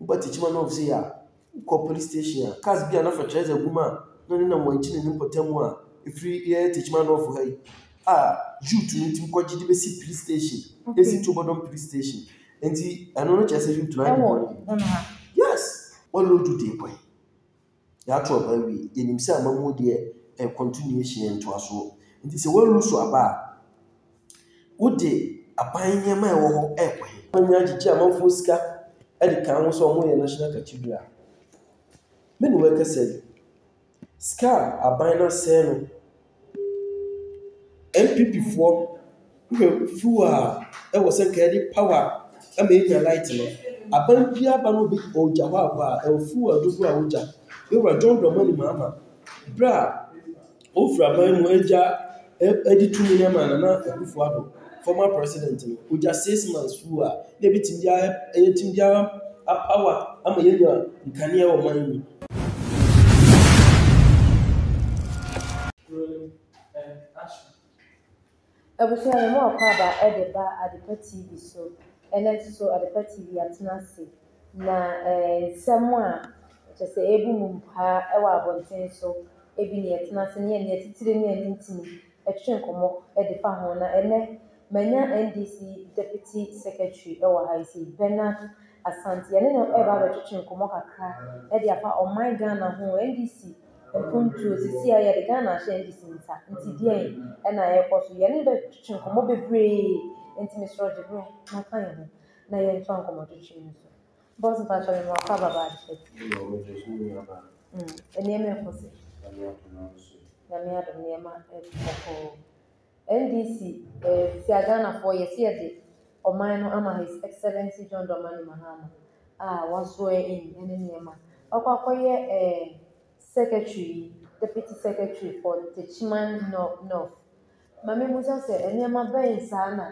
Woba Techiman North sei a, wokɔ police station a, cars bi a na fertilizer gu mu a na ɔnenam wɔn akyi ne ne mpɔtam a ɛfiri yɛ Techiman North ha yi a youth no tumi kɔgye de bɛsi police station, ɛsi Tobodom police station. Nti ɛno no kyerɛ sɛ youth no ayɛ bɔne. Yes, wɔload de kɔ he? Yɛato aba awie. Yɛnim sɛ amammuo deɛ ɛyɛ continuation, ɛyɛ ntoasoɔ. Nti sɛ woalusu aba a, wode aban nneɛma a ɛwɔ hɔ rekɔ he? Wɔanya agyegye amanfoɔ sika de ka ho sɛ wɔyɛ National Cathedral. Me ne wo rekasa yi, sika a aban no asɛe no, NPP foɔ hwɛ fuel a ɛwɔ sɛ nka yɛde power ma yɛnya light no, aban biara ba na obi ɔgya hɔ a a, ɛwɔ fuel dodoɔ a wɔgya. Yɛwura John Dramani Mahama, berɛ a ɔfiri aban mu agya ɛde tumi no ama Nana Akufo Addo, former president no, ɔgya 6 months fuel a na ɛbɛtumi de ayɛ yɛtumi de apower ama yɛanya nkanea wɔ ɔman mu. Rolling and action. Abusua yɛn mu akwaaba de ba Adepa TV so. Ɛnɛ nso so Adepa TV atena ase na nsɛm a kyerɛ sɛ ɛrebu mu mpaa wɔ abɔnten so ebi ne yɛtena ase ne yɛne atitire ne yɛne ntini twetwe nkɔmmɔ de fa ho. Na ɛnɛ manya NDC Deputy Secretary wɔ ha yi sei, Bernard Asante. Yɛne no reba abɛtwetwe nkɔmmɔ kakra de afa ɔman Ghana ho, NDC mpuntuo. Seesei a yɛde Ghana ahyɛ NDC nsa nti deɛn na ɛrekɔ so. Yɛne no bɛtwetwe nkɔmmɔ bebree nti mesrɛ wo gye berɛ na ka yɛn ho na yɛntoa nkɔmmɔtwetwe no so. Boss, mpakyɛ me ma wakɔ aba ba Adepa TV. Nneɛma ɛkɔ sɛ? Nyame adom nneɛma ɛkɔ bɔkɔɔ. NDC sisi a Ghanafoɔ yɛse yɛde ɔman no ama His Excellency John Dramani Mahama a wasoɛ in ɛne nneɛma. Wakɔ akɔyɛ secretary, deputy secretary for Techiman North. Ma memmusa sɛ nneɛma bɛn saa na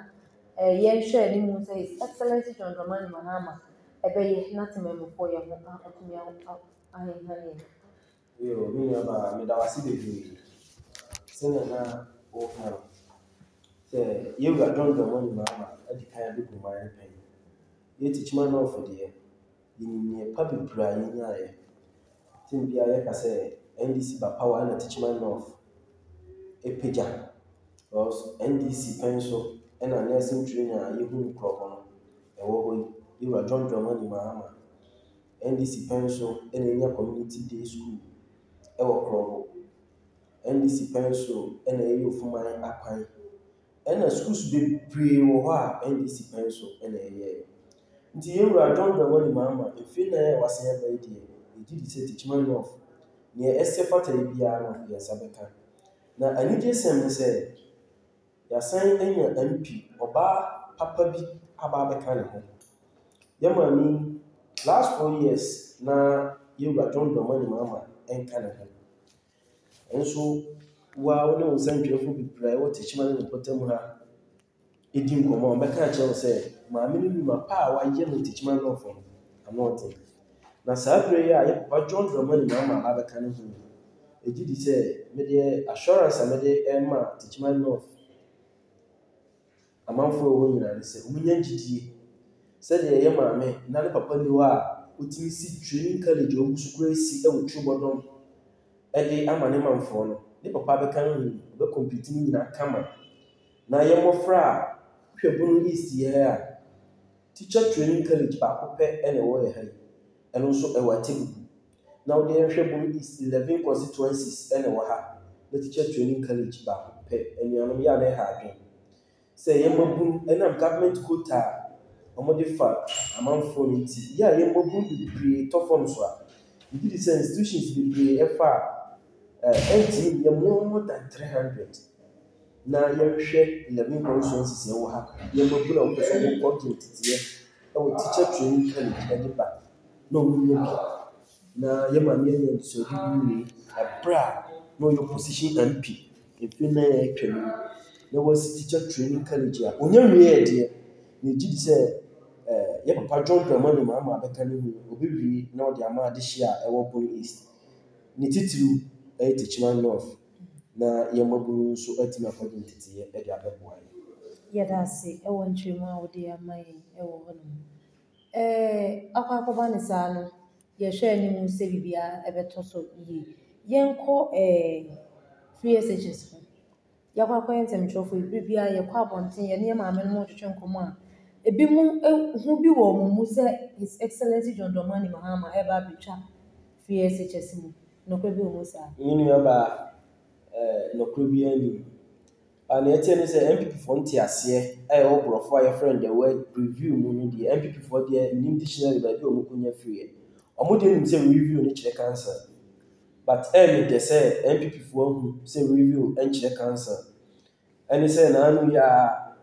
yɛnhwɛ anim sɛ His Excellency John Dramani Mahama ɛbɛyɛ na temammufoɔ yɛn ho atumi ahenhane yɛn? Yo, me nuabaa, meda wo ase bebree. Sɛnea na woka no, sɛ yɛwura John Dramani Mahama adi kan abɛgu man no pɛn. Yɛ Techiman North deɛ, yɛnim nneɛma pa bebree a yɛnyaeɛ. Time biara yɛka sɛ NDC ba power ɛna Techiman North apagya. Because NDC pɛn so ɛna nursing training a yɛhu no Krobo no ɛwɔ hɔ yi. Yɛwura John Dramani Mahama. NDC pɛn so ɛna yɛnya community day school ɛwɔ Krobo. NDC pɛn so ɛna yɛyɛ Ofuman akwan. Ɛna schools bebree wɔ hɔ a NDC pɛn so ɛna yɛyɛɛ. Nti yɛwura John Dramani Mahama mfe 4 a wasan aba yi deɛ, yɛgye di sɛ Techiman North, nea ɛsɛ fata yi biara no, yɛn nsa bɛka. Na anigyesɛm ne sɛ, yɛasan anya MP, ɔbaa papa bi aba abɛka ne ho. Yɛn maame yi, last 4 years na yɛwura John Dramani Mahama nka ne ho. Nso wo a wo ne wo nsɛntwerɛfoɔ bebree a ɛwɔ Techiman ne ne mpɔtam ha di nkɔmmɔ a, wɔbɛka akyerɛ wo sɛ maame no nnwuma pa a wayɛ no Techiman North no, ano ɔden. Na saa berɛ yi a yɛ papa John Dramani Mahama aba abɛka ne ho yi, ɛgye di sɛ medeɛ assurance a mede rema Techiman North amanfoɔ a ɛwɔ hɔ nyinaa ne sɛ wɔnya gyidie sɛdeɛ yɛ maame na ne papa nni hɔ a wɔtumi si training college a wɔgu so koraa si wɔ Turobɔdɔm de ama ne manfoɔ no, ne papa bɛka ne ho yi, ɔbɛcomplete ne nyinaa kama. Na yɛn mmɔfra a wohwɛ Bono East yɛ ha a, teacher training college baako pɛ na ɛwɔ yɛ ha yi. Ɛno nso ɛwɔ Atebubu. Na wode yɛhwɛ Bono East 11 constituencies na ɛwɔ ha na teacher training college baako pɛ. Anuanom yɛ a na ɛha adwene. Sɛ yɛn mmabunu ɛnam government quota a wɔde fa amanfoɔ no nti, yɛ a yɛn mmabunu bebree tɔ fam so a, megye di sɛ institutions bebree ɛfa a, ɛntumi nyɛ more than 300. Na yɛhwɛ 11 constituencies a ɛwɔ ha, yɛn mmabunu a wɔpɛ sɛ wɔkɔ gye nteteeɛ ɛwɔ teacher training college ɛde ba na wɔnya bi. Na yɛn maame anya anisoadehu wei ɛberɛ a na ɔyɛ opposition MP mfe 4 a atwa mu yi, na wasi teacher training college a ɔnya nwieɛ deɛ, na ɛgye di sɛ yɛ papa John Dramani Mahama abɛka ne ho, ɔbɛwie na ɔde ama adehyeɛ a ɛwɔ Bono East. Ne titiriw ɛyɛ Techiman North na yɛn mmabunu nso atumi akɔgye nteteeɛ de abɛboa yɛn. Yɛda ase wɔ nkyerɛmu a wode ama yɛn wɔ hɔnom. Ɛɛ akɔ akɔba no saa no, yɛhwɛ anim sɛ biribiara ɛbɛtɔ so yie. Yɛnkɔ ɛɛ free SHS ho. Yɛakɔ akɔyɛ nsɛmtwerɛfoɔ yi, berɛ biara yɛkɔ abɔnten yɛne yɛn maamenom retwetwe nkɔmmɔ a, ebinom hu bi wɔ wɔn mu sɛ His Excellency John Dramani Mahama reba abɛtwa free SHS mu. Nokorɛ bi wɔ mu saa? Me nuabaa, eh, nokorɛ biara nni mu. But nea ɛteɛ ne sɛ NPP foɔ nteaseɛ a ɛwɔ borɔfo a yɛfrɛ no the word review mu no deɛ, NPP foɔ deɛ nnim dictionary baabi a wɔkɔnya firiiɛ. Wɔn deɛ nim sɛ review no kyerɛ cancel. But ɛyɛ me dɛ sɛ NPP foɔ ahu sɛ review nkyerɛ cancel. Ɛne sɛ naanu yi ara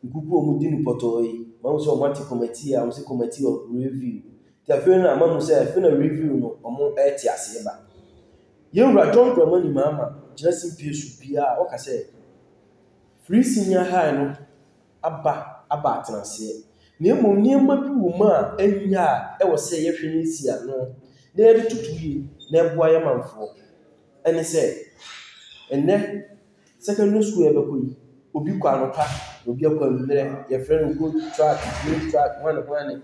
nkuku a wɔdi no pɔtɔɔ yi, mahu sɛ wɔate committee a wɔse committee of review. Nti afei na mahu sɛ afei na review no wɔrete aseɛ ba. Yɛn wura John Dramani Mahama gyina simpie so biara ɔka sɛ free senior high no aba aba atenaseɛ. Na mmom nneɛma bi wɔ mu a ɛnyɛ a ɛwɔ sɛ yɛhwɛ na yɛsi ano na yɛde toto yie na ɛboa yɛn manfoɔ. Ɛne sɛ, ɛnnɛ secondary school a yɛbɛkɔ yi, obi kɔ anɔpa, obi akɔ anwummerɛ, yɛfrɛ no gold track, green track, hwane hwane.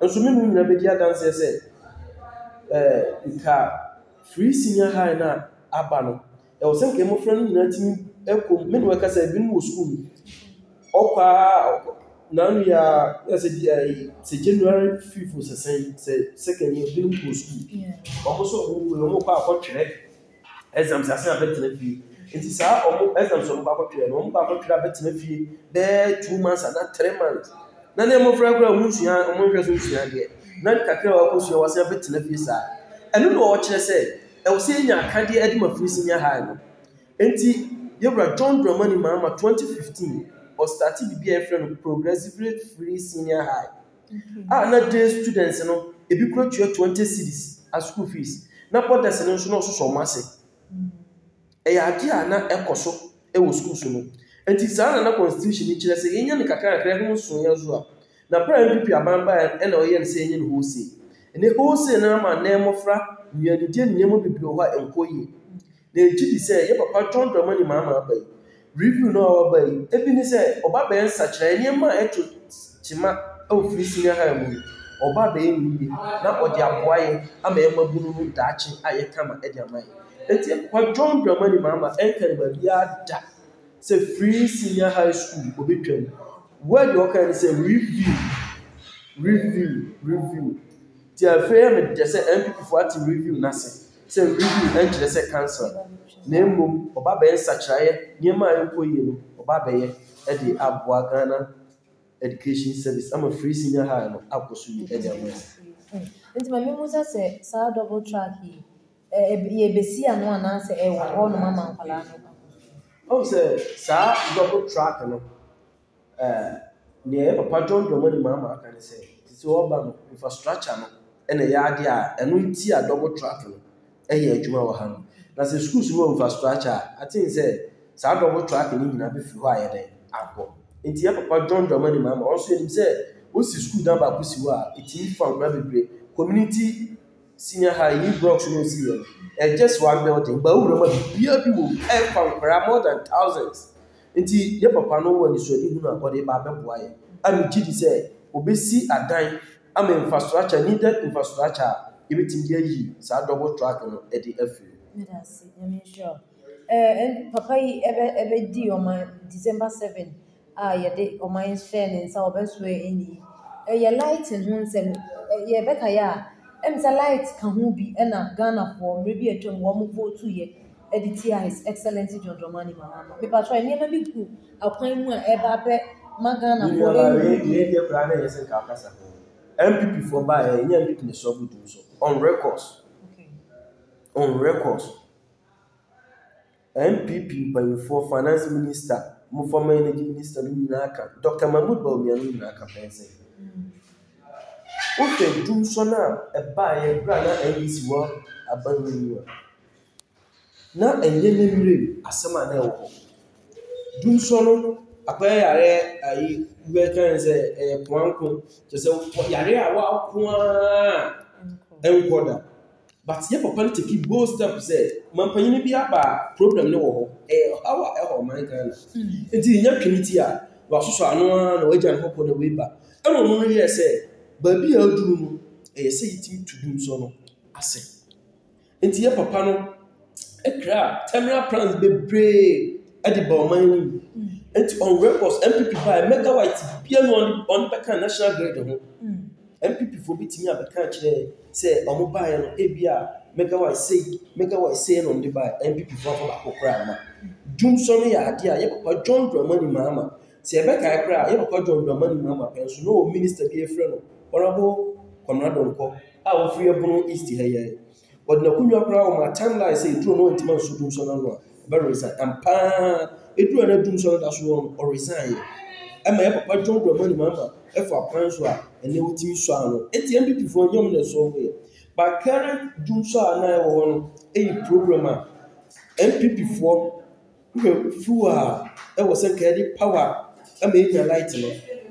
Nso me ne wo nyinaa bɛdi adanseɛ sɛ, ɛɛ nka free senior high no a aba no, Ɛwɔ sɛ nka mmɔfra no nyinaa tumi kɔ mu. Me ne wo ɛkasa yi, ebinom wɔ sukuu mu. Ɔkɔ ara n'ano yi ara, na sɛ bi ayi sɛ January 5 sɛ sɛn sɛ second yi, ebinom kɔ sukuu. Wɔn nso wɔn kɔ yi, wɔkɔ akɔtwerɛ exams asan abɛtena fie. Nti saa wɔn exams a wɔkɔ akɔtwerɛ no, wɔkɔ akɔtwerɛ abɛtena fie bɛyɛ 2 months anaa 3 months. Na ne mmɔfra koraa wɔn nsua, wɔn nhwɛ so nsua adeɛ. Na kakra a wɔakɔsua wɔasan abɛtena fie saa. Ɛno na wɔkyerɛ sɛ Ɛwɔ sɛ yɛnya akadeɛ de ma free senior high no. Enti yɛwura John Dramani Mahama 2015 ɔstarte biribi a yɛfrɛ no progressively free senior high a na day students no ebi kura tua 20 cedis as school fees na boarders no nso na ɔsosɔ wɔn ase. Ɛyɛ adeɛ a na ɛkɔ so wɔ schools no. Enti saa na na constitution no kyerɛ sɛ yɛnya no kakrakra ɛho nsoeɛ nso a. Na berɛ a NPP aban baeɛ no ɛna ɔyɛɛ no sɛ yɛnyɛ no wholesale. Ɛnɛ wholesale no ama nnɛ mmɔfra nnuanidie ne nneɛma bebree wɔ hɔ a ɛnkɔ yie. Na yɛgye di sɛ yɛ papa John Dramani Mahama aba yi, review no a waba yi, ebi ne sɛ ɔba abɛyɛ nsakyeraeɛ, nneɛma a ɛto kyema wɔ free senior high mu no, ɔba abɛyɛ no yie na ɔde aboa yɛn ama yɛn mmabunu no daakye ayɛ kama de ama yɛn. Enti yɛ papa John Dramani Mahama ɛnka no baabiara da sɛ free senior high school ɔbɛtwam. Word a ɔkae ne sɛ review, review, review. Nti afei ɛyɛ me dɛ sɛ NPP foɔ ate review no ase sɛ review ɛnkyerɛ sɛ cancel na mmom ɔba abɛyɛ nsakyeraeɛ, nneɛma a ɛnkɔ yie no ɔba abɛyɛ de aboa Ghana Education Service ama free senior high no akɔ so yie de ama yɛn. Nti ma memmisa sɛ saa double track yi, yɛbɛsi ano anaasɛ ɛwɔ hɔnom ama nkwadaa no akɔ sukuu? Wohu sɛ saa double track no, ɛɛ nea yɛ papa John Dramani Mahama aka ne sɛ, te sɛ ɔba no, infrastructure no na ɛyɛ adeɛ a ɛno nti a double track no ɛyɛ adwuma wɔ ha no. Na sɛ schools no wɔ infrastructure a, I think sɛ saa double track no nyinaa bɛfiri hɔ ayɛ dɛn akɔ. Nti yɛ papa John Dramani Mahama, ɔno nso yɛnim sɛ wosi school dan baako si hɔ a, ɛtumi fa nkwadaa bebree. Community senior high yi blocks no osi yɛ no, ɛyɛ just one building, ba wowura mu a biribiara bi wɔ mu, ɛfa nkwadaa more than thousands. Nti yɛ papa no wɔ anisoadehunu a ɔde ba abɛboa yɛn a megye di sɛ ɔbɛsi adan ama infrastructure, needed infrastructure a yɛbɛtumi de ayi saa double track no de afiri mu. Meda ase, Nyame nhyira wo. Eh, papa yi ɛbɛ ɛbɛdi ɔman December 7 a yɛde ɔman hyɛɛ ne nsa ɔbɛsoɛ ɛni yi. Ɛyɛ lighting ho nsɛm, yɛbɛkaeɛ a, ɛm sɛ light ka ho bi ɛna Ghanafoɔ mmerɛ bi a atwam wɔn vote yɛ de tia His Excellency John Dramani Mahama. Mepakyɛw nneɛma bi gu akwan mu a ɛreba abɛ ma Me Ghanafoɔ nuabaa wei ahu wei deɛ koraa na ɛyɛ sɛ nka akasa ho. NPP foɔ baeɛ ɛnyɛ NPP na ɛsɔbo dum so on records on records. NPP mpanyinfoɔ finance minister mo former energy minister no nyinaa ka Dr. Mahmood Bawumia no nyinaa ka pɛn sɛ wohwɛ dumsɔ no a ɛbaeɛ berɛ a na NDC wɔ aban mu no a na ɛnyɛ ne mmerɛ mu asɛm a na ɛwɔ hɔ. Dumsɔ no akɔyɛ yareɛ ayi bɛka ne sɛ ɛyɛ koanko kyerɛ sɛ yareɛ a wako ara ɛnkɔ da. But yɛ papa no take bold step sɛ mampanyini bi aba a problem no wɔ hɔ. Ɛyɛ ɔhaw a ɛwɔ ɔman Ghana. Nti nya twene ti a wasosɔ ano ara na wagya ne hɔ kɔ na wei ba. Ɛna ɔno no yɛɛ sɛ. Baabi a aduru no, ɛyɛ sɛ yɛtumi tu dumsɔ no ase. Nti yɛ papa no kraa terminal plans bebree de ba ɔman no mu. Nti on records, NPP baeɛ, megawatt biara nni hɔ a wɔde bɛka national grid ho. NPP foɔ bɛtumi abɛka akyerɛ yɛn sɛ wɔn baeɛ no, ebia megawatt sei, megawatt sei na wɔde baeɛ. NPP foɔ amfa baako koraa amma. Dumsɔ no yɛ adeɛ a yɛ papa John Dramani Mahama, sɛ yɛbɛkae koraa a, yɛ papa John Dramani Mahama pɛ nso na ɔwɔ minister bi a yɛfrɛ no Honourable Kwamina Donkor a ɔfiri Ɛbono East ha yi ara. Wɔde n'akonnwa koraa wɔmaa timeline sɛ ɛduru no ɔntumi anso dumsɔ no ano a, ɔbɛ resign. Ampa ara, ɛduru a na dumsɔ no da so wɔ no, ɔresign yɛ. Ɛma yɛ papa John Dramani Mahama ɛfa kwan so a ɛnɛ wɔtumi sɔ ano. Enti NPP foɔ nyɛ wɔn na ɛsɔlve yɛ. But current dumsɔ a na ɛwɔ hɔ no ɛyɛ problem a NPP foɔ Wohwɛ fuel a ɛwɔ sɛ nka yɛde power ma yɛnya light no,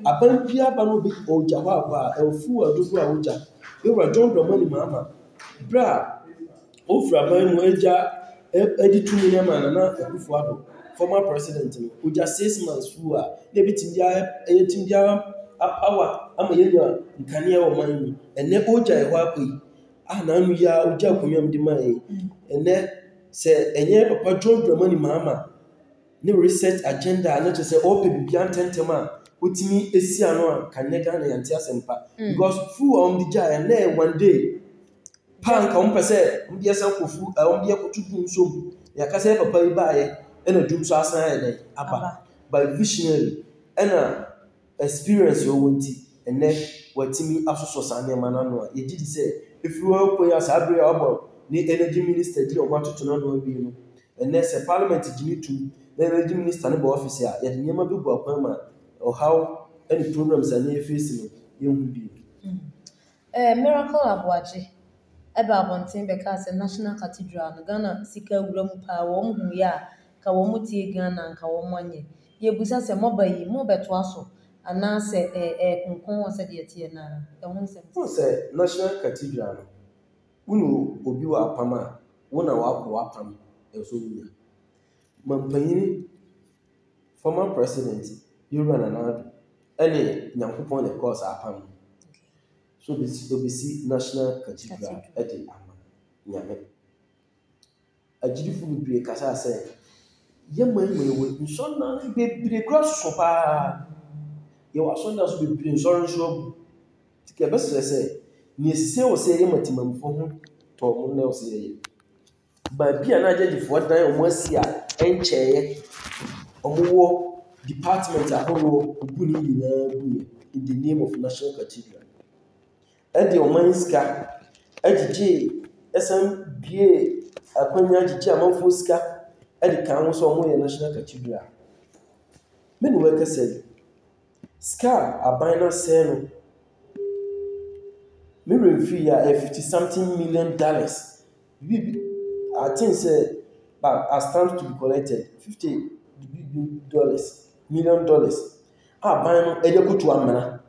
aban biara ba na obi ɔgya hɔ akɔ a, ɛwɔ fuel dodoɔ a wogya. Yɛwura John Dramani Mahama, berɛ a ɔfiri aban mu agya ɛde tumi no ama Nana Akufo Addo, former president no, ɔgya 6 months fuel a na ɛbɛtumi de ayɛ yɛtumi de apower ama yɛanya nkanea wɔ ɔman mu. Ɛnnɛ ɔregya yɛn hɔ akɔ yi, a n'ano yi ara ɔgya akonnwa mu de maa yɛn. Ɛnnɛ sɛ ɛnyɛ papa John Dramani Mahama ne research agenda a na kyerɛ sɛ ɔrepɛ biribiara ntɛmntɛm a ɔtumi si ano a, ka nnɛ Ghana yɛnte asɛm pa. Because fuel a wɔde gyaeɛ no, na ɛyɛ one day. Paa nka wɔpɛ sɛ wɔde yɛsan kɔ fu wɔde yɛkɔto dum nso mu. Yɛaka sɛ yɛ papa yi baeɛ ɛna dum nso asan ayɛ dɛn aba. But visionary ɛna experience a ɔwɔ nti, ɛnnɛ watumi asosɔ saa nneɛma no ano a yɛgye di sɛ ɛfiri hɔ rekɔ yi a saa bere a wabɔ ne energy minister din a wɔatoto no ano awie no, ɛnnɛ sɛ parliament gye no tom na energy minister no ba office a, yɛde nneɛma bɛgu akwan ma ɔhaw ne problems a na yɛfeesi no, yɛnhu bio. Miracle Aboagye baa abɔnten bɛkaa sɛ National Cathedral no Ghana sika awura mu paa, wɔn huiɛ a nka wɔn tie Ghana a nka wɔn anyɛ. Yɛbisa sɛ moba yi mobɛtoa so anaa sɛ ɛɛkonkɔn hɔ sɛdeɛ ɛteɛ no ara? Ɛho nsɛm te Wohu sɛn? sɛ National Cathedral no, wo ne obi wɔ apam a, wo na woakɔ w'apam ɛwɔ sɛ wonya. Mampanyini, former president Yewura Nana Addo ɛne Nyankopɔn na ɛkɔɔ saa apam no. So obesi obesi National Cathedral de ama Nyame. Agyidifo bebree kasaa sɛ, yɛn man mu yɛwɔ nsɔrdan bebree koraa soso paa. Yɛwɔ asɔrdan so bebree nsɔre nso agu. Nti ka yɛbɛsrɛ sɛ, nea ɛsɛ sɛ wɔ sɛ yɛyɛ ma temamufo ho tɔ wɔn na ɛwɔ sɛ yɛyɛ. Baabi a na agyɛgyefoɔ dan a wɔasi a ɛnkyɛeɛ, wɔwɔ department ahoroɔ wɔbu ne nyinaa guiɛ in the name of National Cathedral. Ɛde ɔman sika gyegyee, ɛsan buee akwannya gyegyee amanfoɔ sika de kaa ho sɛ wɔreyɛ National Cathedral. Me ne wo rekasa yi, sika a aban no asɛe no, me werɛ mfii a ɛyɛ 50 something million dollars. Biribi I think sɛ but as stands to be collected 50 dollars million dollars a aban no de akɔtu amena.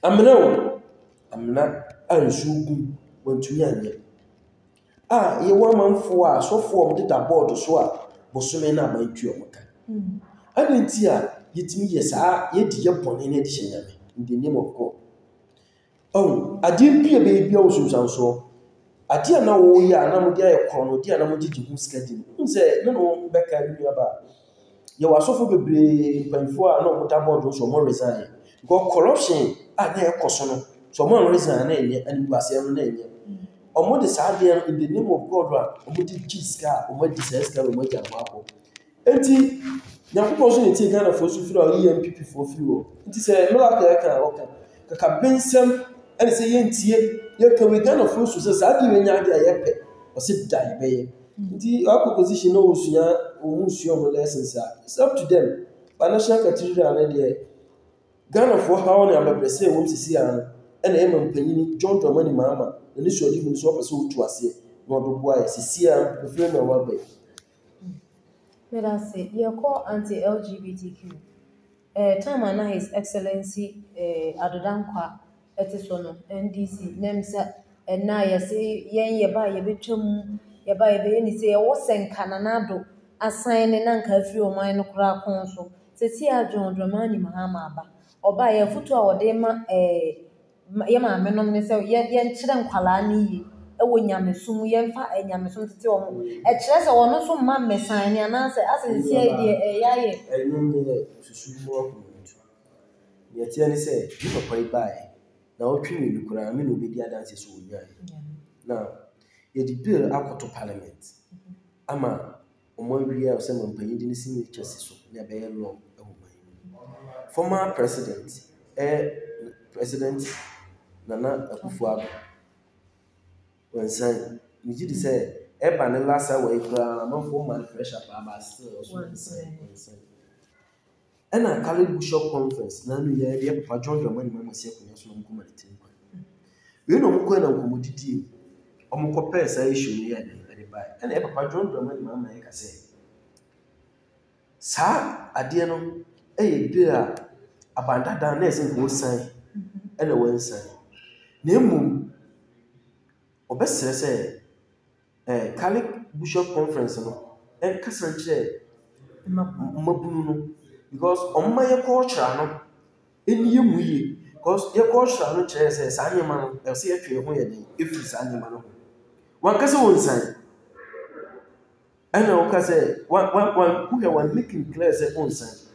Amena o, amena a nsuo gu mu, wɔantumi anyɛ. A yɛwɔ amanfoɔ a asɔfoɔ a wɔdeda board so a bosome no aban tua wɔn ka. Adɛn nti a yɛtumi yɛ saa yɛdi yɛ bɔne na yɛde hyɛ Nyame in the name of God. Ɔhu, adeɛ bi a ɛbɛyɛ biara wɔ nsunsuansoɔ. Adeɛ a na wɔyɛ a na wɔde ayɛ korɔno, adeɛ a na wɔgyegye ho sika di no, wohu sɛ me ne wo bɛka me nuabaa. Yɛwɔ asɔfo bebree, mpanyinfoɔ a na wɔda board no so wɔn resign. Because corruption a na ɛkɔ so no, sɛ wɔn resign a na ɛnyɛ, animguaseɛ no na ɛnyɛ. Wɔde saa adeɛ no in the name of God a wɔde gye sika a wɔadi saa sika no wɔn agya ho akɔ. Enti Nyankopɔn nso na etie Ghanafoɔ sufrɛ a ɔyi NPP foɔ firi hɔ. Nti sɛ Miracle ɛka a ɔka. Kakabensɛm ɛne sɛ yɛntie, yɛka wei Ghanafoɔ su sɛ saa adeɛ wei nyɛ adeɛ a yɛpɛ. Ɔse da yɛbɛyɛ. Nti wakɔ position na ɔsua, wɔn sua wɔn lessons a, it's up to them. But National Cathedral no deɛ, Ghanafoɔ haw ne abɛbrɛsɛ a ɛwɔ mu sisi ara no, ɛna ɛma mpanyini John Dramani Mahama n'anisoadehunu sɛ ɔpɛ sɛ ɔtu aseɛ na ɔde boa yɛ sisi ara mpofirim na waba yi. Meda ase. Yɛkɔ anti-LGBTQ. Time a na His Excellency Addo Dankwa te so no, NDC, na ɛm sɛ ɛnnɛ a yɛse yɛn yɛba a yɛbɛtwa mu, yɛba a yɛbɛyɛ ne sei, ɛwɔ sɛ nka Nana Addo asan ne na nka afiri ɔman no koraa kɔn so. Seesei a John Dramani Mahama aba, ɔbaeɛ afotuo a ɔde ma. yɛ maamenom ne sɛ yɛnkyerɛ nkwadaa no yie wɔ nyamesom mu, yɛmfa nyamesom ntete wɔn. Ɛkyerɛ sɛ wɔn nso mma mmɛsan ne anaasɛ asɛ seesei deɛ ɛyɛ ayɛ. Ɛno nyɛ susu mu akɔnnɔtu. Deɛ ɛteɛ ne sɛ, me papa yi baeɛ, nnawɔtwe mmienu koraa, me na ɔbɛdi adanseɛ sɛ ɔnyaeɛ. Na yɛde bill akɔto parliament ama wɔawie a sɛ mampanyin de ne signature si so na ɛbɛyɛ law wɔ man yi mu. Former president ɛyɛ President Nana Akufo-Addo, wansian. Megye di sɛ ɛba ne last hour yi koraa amanfoɔ ma no pressure paa but still ɔso wansian. Wansian. Ɛna Catholic Bishop Conference na ano yɛ deɛ Papa John Dramani Mahama si akonnwa so na wɔkɔma ne tiri nkwa. Wei na wɔkɔɛ na nkɔmmɔdidie mu, wɔkɔpɛɛ saa issue no yɛɛ dɛn ɛde baeɛ. Ɛna yɛ Papa John Dramani Mahama yɛka sɛ, saa adeɛ no yɛ bill a aban dada na ɛsɛ nka ɔsan ɛna wansan. Na mmom, ɔbɛsrɛ sɛ eh, Catholic Bishop Conference no nkasa nkyerɛ mmabunu no because wɔma yɛ culture no ɛni yɛ mu yie because yɛ culture no kyerɛ sɛ saa nneɛma no ɛwɔ sɛ yɛtwe yɛn ho yɛ den ɛfiri saa nneɛma no ho. Wankasa wɔn nsan ɛna wɔka sɛ wan wan wan wohwɛ wɔn making clear sɛ ɔnsan.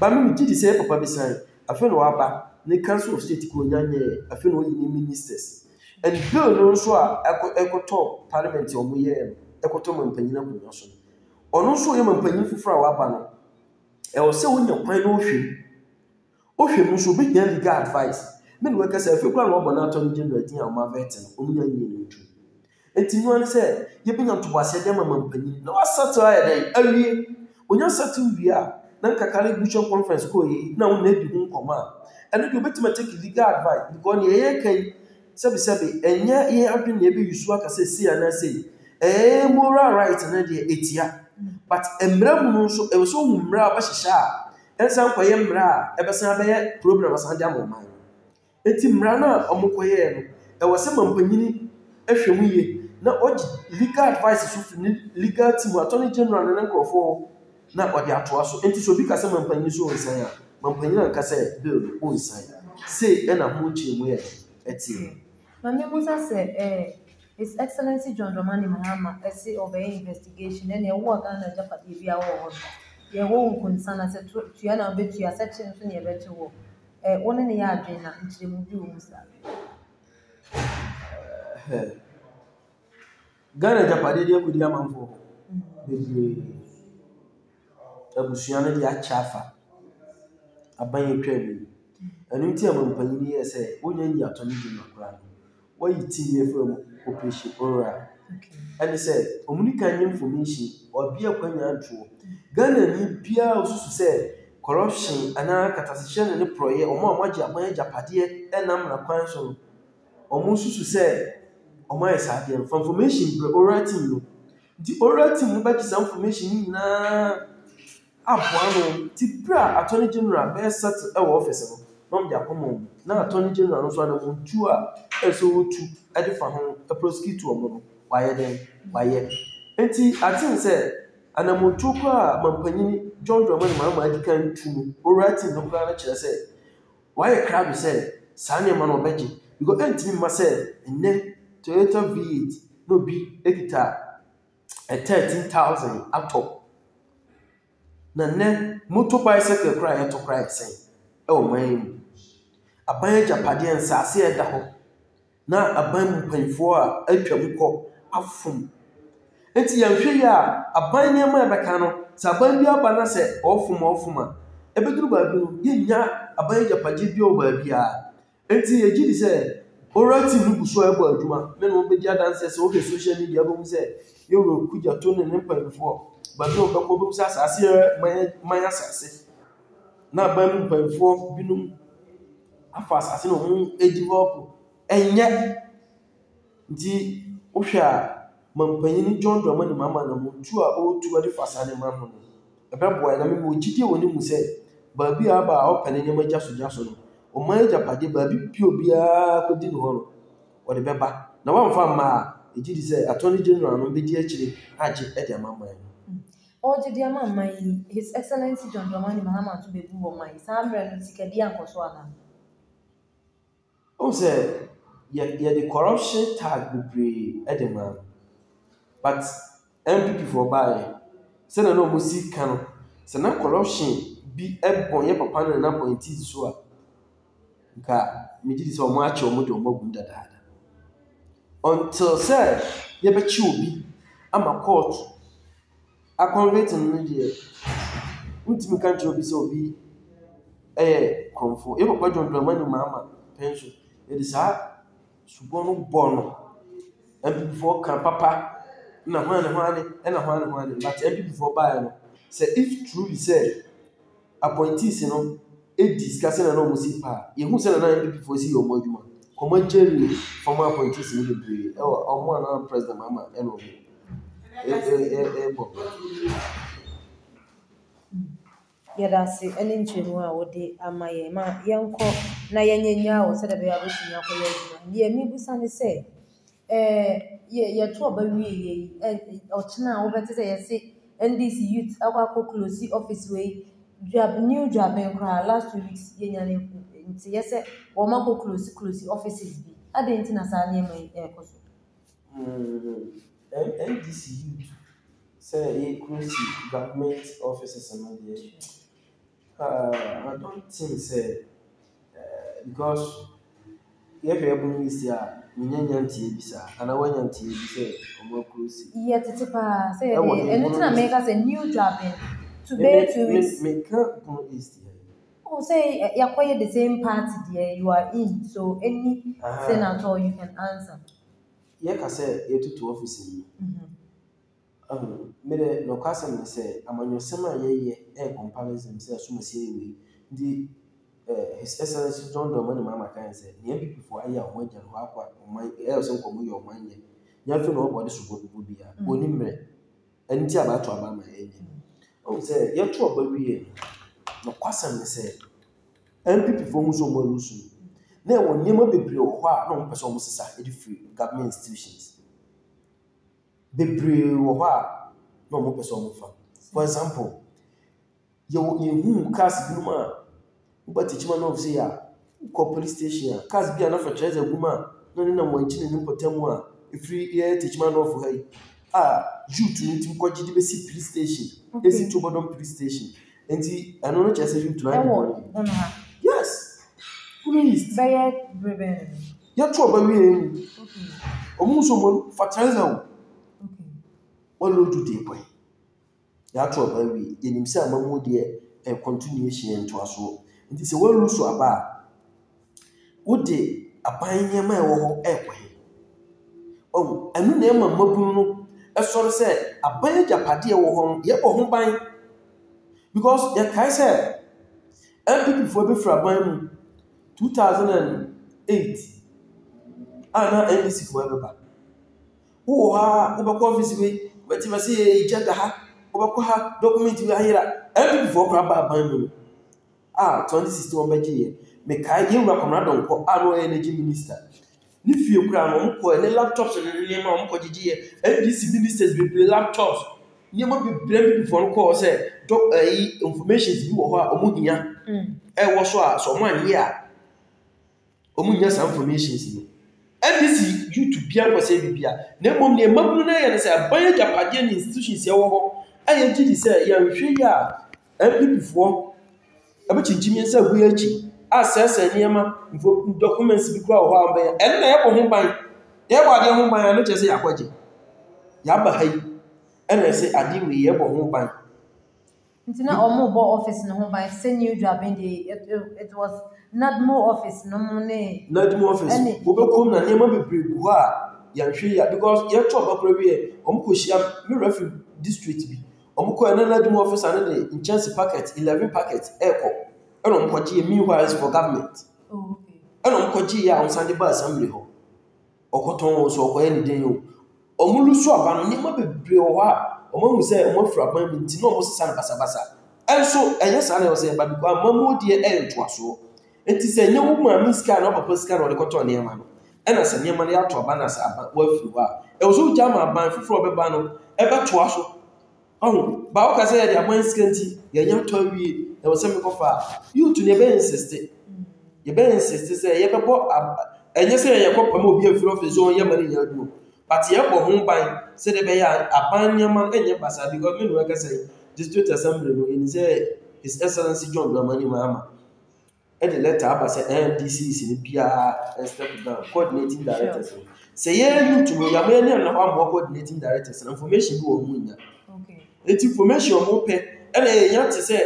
Ba me megye di sɛ yɛ papa bi san afei na waba ne council of state kuro nya nyɛɛ afei na ɔyi ne ministers. And bill no nso a ɛkɔ ɛkɔtɔ parliament a wɔyɛɛ no ɛkɔtɔ mampanyin akonnwa so no ɔno nso ɔyɛ mampanyin foforɔ a waba no ɛwɔ sɛ wonya kwan na ɔhwɛ mu. Ɔhwɛ mu nso obɛhia legal advice. Me na wɔka sɛ afei koraa na wɔabɔ no attorney general din a wɔn avɛte no wɔn nya nyie no ntom. Enti no ara ne sɛ yɛbɛnya ntoboaseɛ de ama mampanyin na wasettle ayɛ dɛn awie. Ɔnya settle wie a, na nka Catholic Bishop Conference kɔɔ yi na wo na adi ho nkɔmmɔ a, ɛno deɛ ɔbɛtumi atake legal advice because deɛ yɛreka yi, sɛbesɛbe, ɛnyɛ yɛn adwene na yɛbɛyi so aka sɛ sei anaa sei. Ɛyɛ yɛn moral right no deɛ ɛtia. But mmara mu no nso, ɛwɔ sɛ wohu mmara a wobɛhyehyɛ a ɛnsan nkɔyɛ mmara a ɛbɛsan abɛyɛ problem asan de ama ɔman no. Enti mmara no a wɔkɔyɛɛ no, ɛwɔ sɛ mampanyin hwɛ mu yie na ɔgye legal advice nso firi ne legal team, attorney general ne ne nkurɔfoɔ hɔ na ɔde atoa so. Enti sɛ obi ka sɛ mampanyin so ɔnsan a, mampanyin anka sɛ bill no ɔnsan. Sei na ho nkyerɛmu yɛ dɛn? Ɛteɛ. Ma memmisa sɛ eh, His Excellency John Dramani Mahama se ɔbɛyɛ investigation ɛneɛ wo a Ghana agyapadeɛ biara wɔ hɔ no, yɛwɔ wo nkonsa na sɛ tua na wobɛtua, sɛ kye nso na yɛbɛkye woɔ. Ɛ, wo ne no yɛ adwene na nkyerɛmu bi wɔ mu saa. Ghana agyapadeɛ de akɔdi amanfoɔ hɔ bebree. Abusua no de akyɛ afa aban a atwa mu yi. Ɛno nti a mampanyin yɛɛ sɛ wonya nyi attorney general koraa no, Wɔayi team bi afiri mu, Operation Ora. Ɛne sɛ, wɔn ni kan nye information, ɔbi akwanya ntoɔ. Ghanani biara a osusu sɛ corruption anaa katasehyɛ ne ne porɔeɛ, wɔn a wɔagye aban agyapadeɛ ɛnam mmara kwan so no, wɔn susu sɛ wɔn ayɛ saa adeɛ no, fa information brɛ Ora team no. Nti Ora team no bɛgye saa information no nyinaa aboa ano nti berɛ a Attorney General bɛyɛ settle wɔ office no na wɔde akɔma wɔn na Attorney General no nso anammɔntuo a ɛsɛ sɛ ɔtu de fa ho prosecute wɔn no wayɛ dɛn wayɛ nti I think sɛ anammɔntuo koraa a mampanyini John Dramani Mahama adi kan tu no owura team no koraa no kyerɛ sɛ wayɛ krado sɛ saa nneɛma no ɔbɛgye because ɛntumi mma sɛ nnɛ Toyota V8 na obi kita 13,000 atɔ. Na nnɛ, motor bicycle koraa a yɛtɔ koraa yɛ sɛn wɔ ɔman yi mu? Aban agyapadeɛ, nsaase a ɛda hɔ na aban mu mpanimfoɔ a atwam kɔ afom. Nti yɛnhwɛ yie a, aban nneɛma a ɛbɛka no, sɛ aban bi aba na sɛ ɔrefom a ɔrefom a, ɛbɛduru baabi no, yɛnnya aban agyapadeɛ biara wɔ baabiara. Enti yɛgye di sɛ Oral team no gu so a ɛbɔ adwuma. Me ne wɔn bɛdi adanseɛ sɛ wohwɛ social media wobɛhu sɛ Yɛwura Kudjato ne ne mpanyinfoɔ baabi a wɔbɛkɔ wobɛhu sɛ asase yɛ man man asase. Na aban mu mpanyinfoɔ binom afa asase na wɔn develop. Ɛnyɛ. Nti wohwɛ a mampanyin John Dramani Mahama anammɔntuo a ɔretu de fa saa nneɛma ho no, ɛbɛboa yɛn. Na mewɔ gyidie wɔ ne mu sɛ baabi a aba a ɔpɛ ne nneɛma gya so gya so no, ɔman agyapadeɛ baabi bi obiara kɔdi ne hɔ no, ɔde bɛba. Na wamfa amma a, megye di sɛ Attorney General no bɛdi akyire agye de ama man no. Ɔregye de ama man yi, His Excellency John Dramani Mahama nso bɛbu ɔman yi. Saa mmerɛ no, sikadie ankɔ so anaa? Wohu sɛ yɛ yɛde corruption tag bebree de maa no but NPP foɔ baeɛ sɛdeɛ na wɔsi ka no, sɛ na corruption bi bɔ yɛn papa ne n'appointees so a, nka megye di sɛ wɔakye wɔn de wɔn agu mu dadaada. Until sɛ yɛbɛkye obi ama court akɔnvete no no deɛ, wontumi nka nkyerɛ obi sɛ obi yɛ korɔmfoɔ. Yɛn papa John Dramani Mahama pɛn so, yɛde saa soboɔ no bɔɔ no. NPPfoɔ ka papa na hwan ne hwan ne na hwan ne hwan ne but NPPfoɔ baeɛ no, sɛ if truly sɛ appointees no di sika sɛdeɛ na wɔsi pɛ a, yɛhu sɛdeɛ na NPP foɔ si yɛ wɔn adwuma. Wɔn agyɛre former appointees no bebree ɛwɔ wɔn a na President Mahama ɛna wɔn ɛbɔ. Yɛda ase ne nkyerɛmu a wode ama yɛn. Ma yɛnkɔ na yɛnyɛ nyaa wo sɛdeɛ ɛbɛyɛ a wobɛtumi akɔyɛ adwuma. Deɛ mebisa ne sɛ, Ɛɛ yɛ yɛto aba wieeɛ yi, ɛ ɔkyena a wobɛte sɛ yɛse NDC youth akɔ akɔ close office wei. Dwa New Dwaben koraa last 2 weeks yɛnya ne nteeɛ sɛ wɔn akɔ close close offices bi. Adɛn nti na saa nneɛma yi ɛrekɔ so? Mm, NDC youth sɛ yɛ close government offices no deɛ, I don't think sɛ uh, because yɛhwɛ ɛbono yi si a menya nya nteɛ bi saa anaa woanya nteɛ bi sɛ ɔmo aclose. Yɛ tete paa sɛ Ɛwɔ yɛde he? ɛno Bono nti na East. meka sɛ New Dwaben to Me bɛyɛ two me weeks. meka Bono East ha yi. Oh, sɛ yɛakɔyɛ the same party deɛ you are in so anything at all you can answer. Yɛka sɛ yɛtutu office yi. Ahu, me de nokwasɛm ne sɛ amanyɔsɛm a yɛyɛ ɛyɛ comparison sɛ asomasi ayɛ wei nti eh, His Excellency John Dramani Mahama kae sɛ nea NPP foɔ ayɛ a wɔn agya no hɔ akɔ a ɔman ɛyɛ sɛ nkɔmɔ yɛ ɔman nyɛ nyɛ afei na ɔbɔ de sobo bobɔ bia wɔni mmerɛ ɛno nti a bɛato aba ama ɛnyɛ. Ɔhu sɛ yɛto aba wie no, nokwasɛm ne sɛ NPP foɔ hu sɛ wɔn alusu no, na ɛwɔ nneɛma bebree wɔ hɔ a na wɔn pɛ sɛ wɔn sesa de firi government institutions. Bebree wɔ hɔ a na wɔpɛ sɛ wɔfa. For example, yɛwɔ yɛhuu cars binom a woba Techiman North sei a, wokɔ police station a, cars bi a na fertilizer gu mu a na ɔnenam wɔn akyi ne ne mpɔtam a ɛfiri yɛn Techiman North ha yi a youth no tumi kɔgye de bɛsi police station, ɛsi Tobodom police station. Nti ɛno no kyerɛ sɛ youth no ayɛ Ɛwɔ Bono ha? Yes, Bono East. Bɛyɛ bere bɛn no? Yɛto aba wie mu. Ɔmo nso ɔmo fertilizer o. Wɔn load deɛ kwan. Yɛato aba wie. Yɛnim sɛ amamuo deɛ ɛyɛ continuation yɛ ntoasoɔ. Nti sɛ wɔn lose aba a, wode aban nneɛma a ɛwɔ hɔ ɛrekɔ he? Ɔho ɛno na ɛma mmabunu no ɛsɔre sɛ aban agyapadeɛ ɛwɔ hɔ no yɛbɔ ho ban. Because yɛkae sɛ NPP foɔ bɛfiri aban mu 2008 a na NDC foɔ ɛbɛba. Wowɔ hɔ a wobɛkɔ office wei, wobɛte bɛ sɛ yɛ gya da ha, wobɛkɔ ha document wei ayera. NPP foɔ koraa ba aban mu no a 2016 wɔn bɛgye yɛ. Mekae yɛn wura Kwamina Donkor a na ɔyɛ energy minister. Ne fie koraa no wɔn kɔɛ ne laptops ne ne nneɛma wɔn kɔ gyegye yɛ. NDC ministers bebree laptops nneɛma bebree NPP foɔ no kɔɔ sɛ dɔ ɛyi informations bi wɔ hɔ a wɔn hia ɛwɔ so a sɛ wɔn anyɛ a wɔn nnya saa informations no. NDC youth biara nkɔ sɛ biribi a na mmom nea mmabunu no yɛ no sɛ aban agyapadeɛ ne institutions ɛwɔ hɔ a yɛgye di sɛ yɛnhwɛ yie a NPP foɔ ɛbɛkyinkyim yɛn nsa agu yɛn akyi asɛesɛe nneɛma mfo documents bi koraa wɔ hɔ a wɔbɛyɛ ɛno na yɛbɔ ho ban yɛbɔ adeɛ ho ban a no kyerɛ sɛ yɛakɔgye yɛaba ha yi ɛna ɛsɛ adeɛ wei yɛbɔ ho ban. Nti na wɔn bɔ office no ho ban sɛ New Dwaben deɛ it was NADMO office no mu ne. NADMO office wobɛkɔ mu na nneɛma bebree gu hɔ a yɛnhwɛ yie a because yɛto aba koraa wie wɔn kɔ hyia me referee district bi wɔn kɔ ɛna NADMO officer no de nkyɛnse packet 11 packet ɛrekɔ ɛna wɔn kɔgye yɛ meanwhile is for government ɛna wɔn kɔgye yɛ a wɔn san de ba assembly hɔ ɔkɔtɔn wɔn so ɔkɔyɛ ne den o wɔn lusu aba no nneɛma bebree wɔ hɔ a wɔn ahu sɛ wɔn afiri aban mu nti na wɔn sesa no basabasa ɛnso ɛnyɛ saa na ɛwɔ sɛ ɛba because amamuo deɛ ɛyɛ ntoasoɔ nti sɛ ɛnyɛ wo maame sika na papa sika na ɔde kɔtɔ nneɛma no ɛna sɛ nneɛma no yɛato aba na sɛ aba wɔafiri hɔ a ɛwɔ sɛ wogya ama aban foforɔ ɔbɛba no ɛbɛtoa so. Ɔho, ba woka sɛ yɛde aban sika nti yɛanya atɔ awie, ɛwɔ sɛ mekɔfa a, youth no yɛbɛyɛ insist. Yɛbɛ insist sɛ yɛbɛbɔ ab ɛnyɛ sɛ yɛkɔ pam obi afiri office sɛ ɔnyɛ ma no nyɛ adwuma o, but yɛbɔ ho ban sɛdeɛ ɛbɛyɛ a aban nneɛma no ɛnyɛ basaa because me ne wo ɛkasa yi, district assembly no yɛnim sɛ His Excellency John Dramani Mahama ɛde letter aba sɛ NDCs no biara step down, coordinating directors no. Sɛ yɛn youth no yɛama yɛn ani anna hɔ ammoa coordinating directors no, information bi wɔ wɔn nnya. Enti information a wɔpɛ ɛna yɛnya te sɛ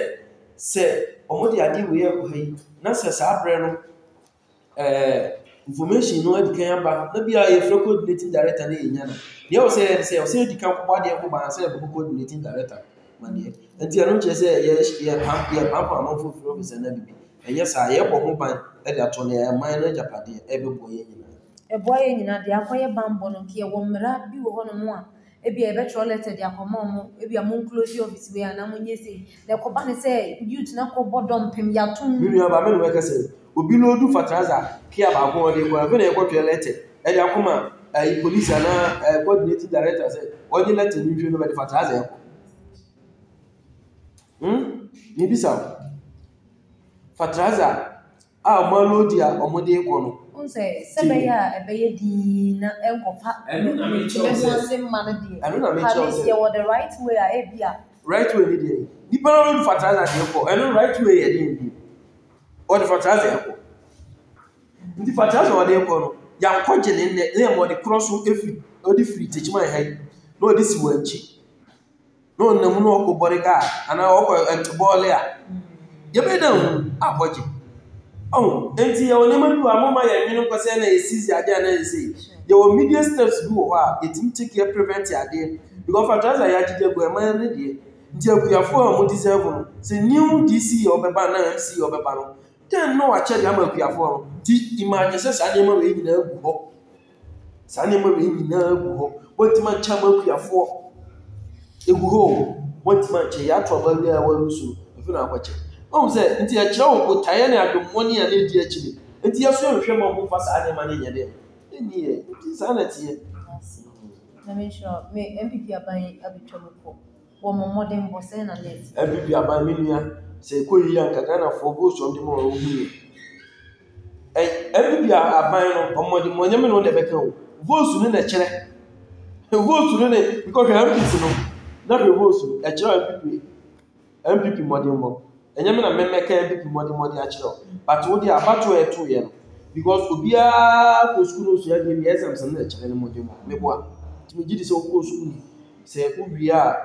sɛ wɔde adeɛ wei rekɔ ha yi na sɛ saa berɛ no ɛɛ information no adi kan aba na bi a yɛfrɛ coordinating director na yɛnya no. Deɛ ɛwɔ sɛ yɛyɛ ne sɛ ɛwɔ sɛ yɛdi kan kɔbɔ adeɛ ho ban ansa yɛbɛbɔ coordinating director amaneɛ. Nti ɛno nkyerɛ sɛ yɛ yɛpam yɛpampam amanfoɔ firi office anaa biribi. Ɛnyɛ saa, yɛbɔ ho ban de ato no yɛn man no agyapadeɛ ɛbɛboa yɛn nyinaa. Ɛboa yɛn nyinaa deɛ akɔyɛ banbɔ no nka yɛwɔ mmara bi wɔ hɔnom a Ebia yɛbɛtwerɛ letter de akɔma wɔn, ebia mo nclose office wei anaa monyɛ sei. Na ɛkɔba ne sɛ youth no akɔbɔ dɔmpem, yɛato mu. Me nua baa me ne wo ɛkasa yi, obi loodu fertilizer kia baako a ɔde rekɔ, afei na yɛkɔtwerɛ letter ɛde akɔma ɛyi police anaa ɛɛ coordinating director sɛ ɔnye letter no nhwɛ no bɛde fertilizer ɛkɔ. Hmm, mebisa wo. Fertilizer a wɔaloadi a wɔde rekɔ no. Wohu sɛ, sɛ ɛbɛyɛ a ɛbɛyɛ dinn na ɛnkɔfa ntwene ho ase mma no deɛ, at least yɛwɔ the right way a ebia. Right way ne deɛ, nipa no load fertilizer de rekɔ, ɛno right way yɛ deɛn bio? Ɔde fertilizer rekɔ. Nti fertilizer a ɔde rekɔ no, yɛankɔgye ne nnɛ, na mmom ɔde korɔ so firi, ɔde firi Techiman ha yi, na ɔde si wɔn akyi. na ɔnam na ɔkɔ bɔrega a anaa ɔkɔ bɔɔle a, yɛbɛyɛ dɛ ahu akɔgye. Ɔho, enti yɛwɔ nneɛma bi wɔ a moma yɛnwene nkɔ sɛ na yɛsisi adeɛ anaa yɛsei. Yɛwɔ media steps bi wɔ hɔ a yɛtumi take care prevent adeɛ. Because fertilizer yɛagyegye agu ɛman no deɛ. Nti akuafoɔ a wɔn deserve no, sɛ new DC yɛ ɔbɛba anaa MC yɛ ɔbɛba no, then na wakyɛ de ama akuafoɔ no. Nti imagine sɛ saa nneɛma wei nyinaa gu hɔ. Saa nneɛma wei nyinaa gu hɔ. Wɔntumi ankyɛ ama akuafoɔ. Ɛgu hɔ o. Wɔntumi ankyɛ. Yɛato aba awie a wɔawu so no, afei na akɔkyɛ. Wohu sɛ, nti ɛkyerɛ wo botaeɛ ne adwemmɔne a na ɛdi akyire. Nti yɛso nhwɛ ma wɔmfa saa nneɛma no nyɛ dɛn? Ɛnni yɛ. Nti saa na ɛteɛ. Nyame nhyira wo. Me NPP aban yi abɛtwa mu kɔ. Wɔ mo mmɔdenbɔ sɛn na na ɛte? NPP aban me nua, sɛ ɛkɔ yie a nka Ghanafoɔ votes wɔn de ma wɔn hu yɛ. NPP aban no, wɔn mmɔdenbɔ nyɛ me ne wo na ɛbɛka o. Votes no na ɛkyerɛ. Votes no ne, because hwɛ MPs no, na hwɛ votes no, ɛkyerɛ NPP, NPP mmɔdenbɔ. Ɛnyɛ me na mɛmɛka NPP mmɔdenbɔ de akyerɛ wo. But wo deɛ abatoɔ a ɛtoeɛ no, because obiara kɔ sukuu na osua adeɛ bi, exams no na ɛkyerɛ ne mmɔdenbɔ. Meboa. Nti megye di sɛ wokɔɔ sukuu, sɛ wowie a,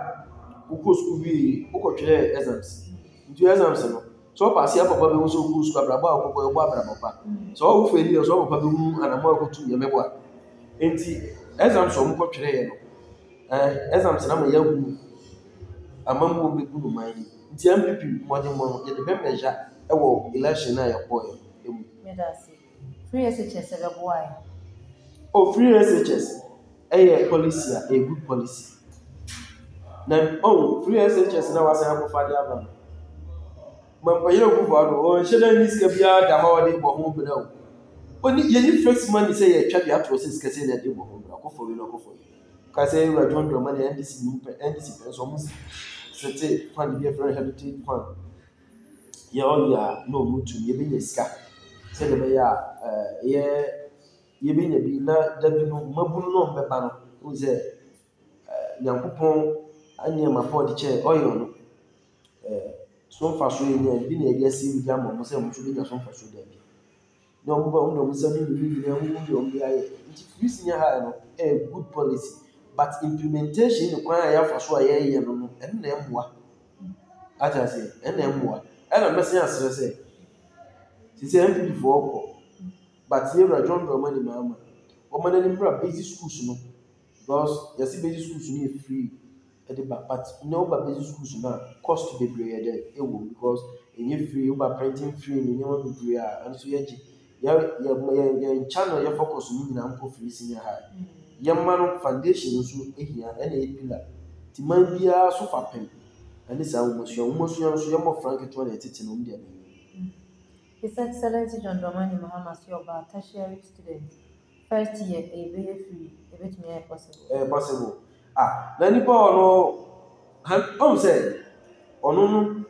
wokɔɔ sukuu wie, wokɔtwerɛɛ exams. Nti exams no, sɛ ɔpaase a papa bɛhu sɛ wokɔɔ sukuu abrabɔ a wokɔbɔ ɛbɔ abrabɔ pa. Sɛ ɔwo fɛ ni sɛ ɔpapa bɛhu anamɔ a wokɔtu yɛ mɛboa. Nti exams a wɔkɔtwerɛeɛ no, eh, exams no ama yɛahu amammuo bɛgu no man yi. Nti NPP mmɔdemmɔ no yɛde bɛmɛgya wɔ election no a yɛkɔeɛ no mu. Meda ase. Free SHS ɛbɛboa yɛn. Oh, free SHS ɛyɛ policy a ɛyɛ good policy. Na oh, free SHS na wasan akɔfa de aba no. Mampanyin Akufo Addo ɔnhyɛ dɛ nni sika biara da hɔ a ɔde bɔ ho bra o. Ɔni yɛnni flex money sɛ yɛtwa de ato hɔ sɛ sika sɛ na yɛde bɔ ho bra. Kɔfɔ wei na kɔfɔ wei. Ka sɛ Ewura John Dramani NDC mu pɛ NDC pɛ nso ɔmo sete fund bi a yɛfrɛ no heritage fund. Yɛ ɔyɛ a na ɔmo tum yɛbɛnya sika sɛdeɛ ɛbɛyɛ a ɛɛ yɛ yɛbɛnya bi na da bi no mmabunu no a wɔbɛba no wohu sɛ ɛɛ Nyankopɔn nneɛma pa a ɔde kyɛɛ oil no ɛɛ so mfasoɔ a yɛnya bi na yɛde asi de ama wɔn sɛ wɔn nso bɛnya so mfasoɔ da bi. Na wɔn ba wɔn de wɔn nsa de ne nyinaa mu deɛ wɔn de ayɛ. Nti free senior high no ɛyɛ good policy but implementation ne kwan a yɛafa so a yɛreyɛ no no ɛno na ɛmmoa. Ate aseɛ? Ɛno na ɛmmoa. Ɛna mɛsan asrɛ sɛ sisi NPP foɔ kɔ but yɛwura John Dramani Mahama wɔma n'ani mmra basic schools no because yɛse basic schools no yɛ free ɛde ba but nnɛ woba basic schools no a cost bebree yɛ dɛ ɛwɔ mu because ɛnyɛ free woba printing free ne nneɛma bebree a ɛno nso yɛgye yɛ yɛ yɛ yɛn channel yɛ focus no nyinaa nkɔ free senior high yɛma no foundation nso hia ɛna ɛyɛ pillar nti man biara so fapem ɛne saa nwomasua nwomasua nso yɛ mmɔfra nketewa na ɛtete no wɔn de abɛnyini. His Excellency John Dramani Mahama se ɔbaa tertiary student first year ɛyɛ bɛyɛ free ɛbɛtumi ayɛ possible. Ɛyɛ possible ah na nipa ɔno han ɔn sɛ ɔno no.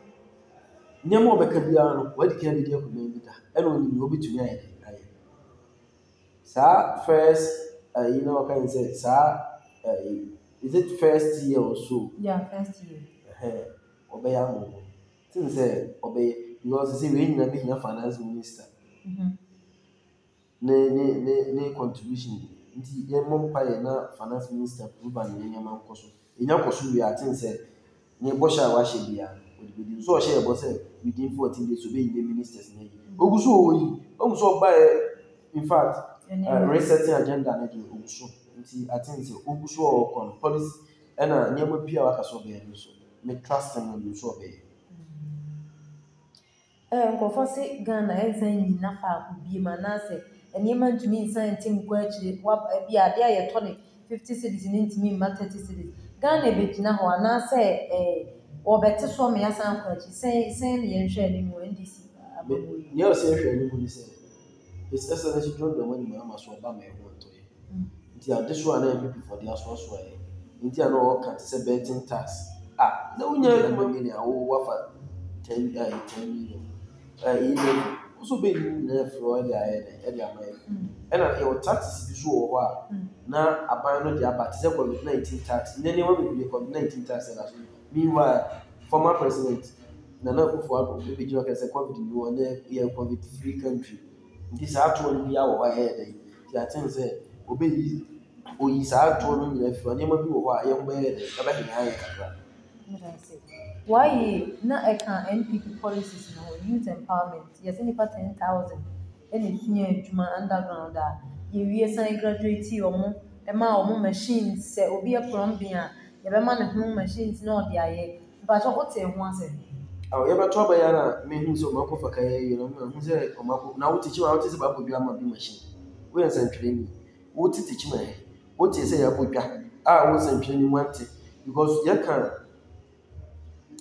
Nneɛma a ɔbɛka biara no, wadi kan abɛdi akonnwa yi bi da, ɛna ɔnim nea ɔbɛtumi ayɛ dɛn ayɛ. Saa first ayi na ɔka ne sɛ saa ayi, is it first year or so? Yeah, first year. Ɛhɛn, ɔbɛyɛ ama wɔn. Think sɛ ɔbɛyɛ because sɛ wei nyinaa bɛhia finance minister. Ne ne ne ne contribution nti yɛmmɔ mpaeɛ na finance minister approve ne nneɛma nkɔ so. Ɛnya kɔ so wie a, I think sɛ ne bɔhyɛ a wahyɛ biara no, ɔde bɛdi so. Sɛ ɔhyɛ yɛ bɔ sɛ within 14 days ɔbɛyi ne ministers no ayi. Ɔgu so ɔyi. Ɔhu sɛ ɔbaeɛ in fact resetting agenda no deɛ ɔgu so. Nti I think sɛ ɔgu so a ɔrekɔ no policy ɛna nneɛma bi a waka sɛ ɔbɛyɛ no nso me trust no no nso ɔbɛyɛ. Ɛɛ nkurɔfoɔ se Ghana ɛnsan nnyina faako biom anaasɛ nneɛma ntumi nsan nte nkɔ akyire wa ebi a adeɛ a yɛtɔ no 50 cedis no ntumi mma 30 cedis. Ghana ɛbɛgyina hɔ anaasɛ ɛɛ wɔbɛte so ama yɛasan akɔ akyiri sɛn sɛn na yɛnhwɛ anim wɔ NDC amammuo yi mu? Nea ɛwɔ sɛ yɛhwɛ anim ne sɛ His Excellency John Dramani Mahama so ɔba ma ɛho ntɔ yɛn. Nti adesoa a na NPP foɔ de asoasoa yɛn nti a na wɔka te sɛ betting tax a na wonya adwuma million a wo wafa 10 ɛɛ 10 million ɛɛ yi levy wo nso bɛyi ne nyinaa afiri hɔ de ayɛ dɛ ɛde ama yɛn ɛna yɛwɔ taxes bi so wɔ hɔ a na aban no de aba te sɛ covid 19 tax ne nneɛma bebree covid 19 tax ɛda so meanwhile former president Nana Akufo-Addo ɛbɛgyina hɔ sɛ covid ni hɔ na yɛ covid free country. Nti saa toɔ no biara wɔ hɔ a ɛyɛ dɛn? Nti I think sɛ ɔbɛyi ɔyi saa toɔ no nyinaa firi hɔ a, nneɛma bi wɔ hɔ a yɛn ho bɛyɛ dɛn? Ɛbɛhenya yɛn kakra. Meda ase. Why na ɛka NPP policies no ho, youth empowerment, yɛse nnipa 10,000 na ɛsua adwuma underground a, yɛwie san graduate wɔn, ɛma wɔn machines, sɛ obi yɛ plumbing a, yɛbɛma ne ho machines na ɔde ayɛ. Mpakyɛw wo tee ho asɛm? Aw yɛbɛto aba yi ara na mehu sɛ ɔmo akɔ fa kan awie no mahu sɛ ɔmo akɔ na wote kyima wote sɛ baabɔ dwa ama bi machine woyɛ nsɛntwerɛni wote te kyima ɛ wote sɛ yɛabɔ dwa a wo nsɛntwerɛni wante because yɛka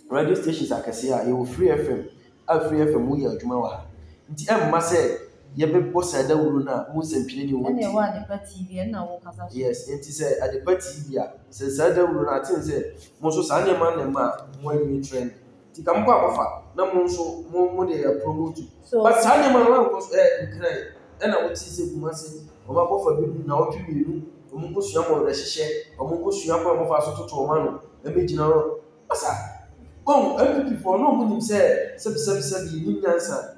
radio stations akɛseɛ a yɛwɔ free fm a Free FM mu yɛ adwuma wɔ ha. Nti ɛmma sɛ yɛbɛbɔ saa dawuro no a wo nsɛntwerɛni wo Ɛna ɛwɔ Adepa TV ɛna wo kasa so. Yes, nti sɛ Adepa TV a, sɛ saa dawuro no aten sɛ mo nso saa nneɛma na ɛma mo anyi trend. Nti ka mokɔ akɔfa na mo nso mo mo de promote. So But saa nneɛma no ankɔ so ɛ nkran ɛna wote sɛ Kumasi wɔn akɔfa bi nnawɔtwe mmienu wɔn nkosua mo werɛhyehyɛ wɔn nkosua kwan a wɔfa so toto wɔn ano ɛbɛgyina hɔ. Masa, wahu, NPP foɔ na ɔmo nim sɛ sɛbi sɛbi sɛbi yɛnim nyansa.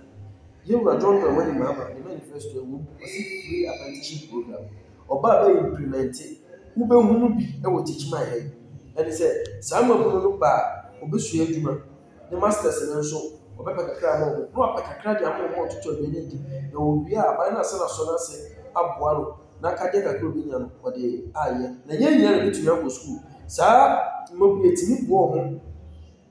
Yɛn wura John Dramani Mahama ne manifesto ɛwɔ mu, ɔse free apprenticeship program. Ɔba a bɛ implemente, wobɛhunu bi wɔ Techiman ha yi. Ɛne sɛ, saa mmabunu no ba a, ɔbɛsua adwuma, ne masters no nso, ɔbɛpɛ kakra ama wɔn, na wapɛ kakra de ama wɔn a wɔtotɔ aduane adi, na wɔwie a, aban no asan asɔ n'ase aboa no. N'akadeɛ kakra a ɔbɛnya no, ɔde ayɛ. Na ɛnyɛ nyinaa na ɛbɛtumi akɔ sukuu. Saa mmabunu yi, ɛtumi boa wɔn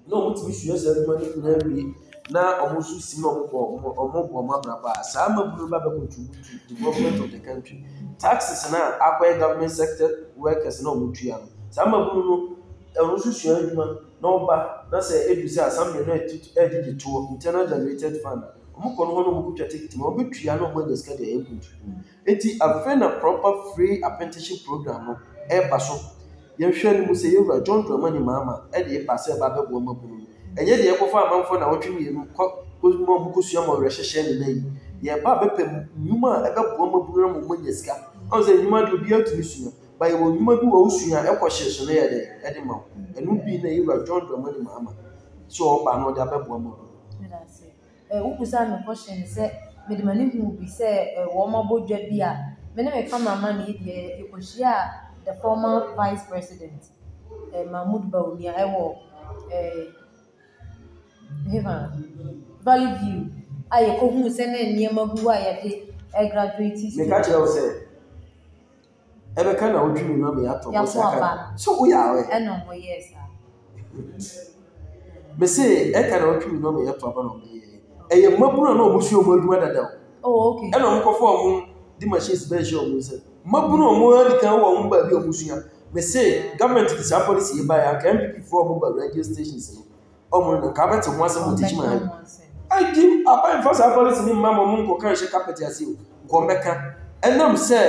na wɔtumi sua saa adwuma no nyinaa wie na wɔn nso si na wɔbɔ wɔn wɔbɔ wɔn abrabɔ a, saa mmabunu no ba bɛ contribute to development of the country. Taxes no a akɔyɛ government sector workers na wɔtua no, saa mmabunu no, wɔn nso sua adwuma na wɔba na sɛ ɛdu sɛ assembly no ɛregyegye toɔ, internal generated fund a, wɔkɔ no hɔ na wɔkɔtwa ticket ma wɔbɛtua na wɔanya sika de ayɛ contribute. Enti afei na proper free apprenticeship program no reba so. Yɛhwɛ no mu sɛ yɛn wura John Dramani Mahama de reba sɛ ɛba abɛboa mmabunu no. Ɛnyɛ deɛ yɛkɔfa amanfoɔ nnawɔtwe mmienu kɔ kɔ ma wɔn kɔsua ma awerɛhyehyɛ ne nna yi. Yɛreba abɛpɛ nnwuma a ɛbɛboa mmabunu no ama wɔanya sika. Ɔhu sɛ nnwuma deɛ obiara tumi sua, but yɛwɔ nnwuma bi wɔ hɔ wosua a ɛkɔ hyɛ so no yɛ dɛn ɛde ma wo. Ɛno bi na yɛn wura John Dramani Mahama sɛ ɔreba na ɔde abɛboa mmabunu. Meda ase. Eh, wobisaa me question sɛ mede m'ani huu bi sɛ eh, wɔabɔ dwa bi a, me ne me cameraman yi deɛ yɛkɔhyiaa the former vice president eh, Mahmoud Bawumia ɛwɔ eh, hefa Valley View a yɛkɔhuu sɛ na nneɛma gu hɔ a yɛde eh, graduate Meka kyerɛ wo sɛ Ɛbɛka na wotwi mu na meyɛ atɔ bɔ saa ka. So woyɛ awɛ. Ɛna ɔmo yɛɛ saa. Mese ɛka na wotwi mu na meyɛ atɔ aba na ɔmo yɛ. Ɛyɛ mmabunu a na ɔmo sua ɔmo adwuma dada o. Oh okay. Ɛna ɔmo kɔfa ɔmo de machines bɛhyɛ ɔmo nsa. Mmabunu a ɔmo adi kan wɔ ɔmo baabi a ɔmo sua. Mese government de saa policy yi baeɛ anka NPP foɔ a ɔmo ba radio stations no ɔmo no nka abɛte ho asɛm wɔ teaching man. Adi aban mfa saa policy no mma ma ɔmo nkɔka nhyɛ carpet ase o. Nka ɔmo bɛka. Ɛnam sɛ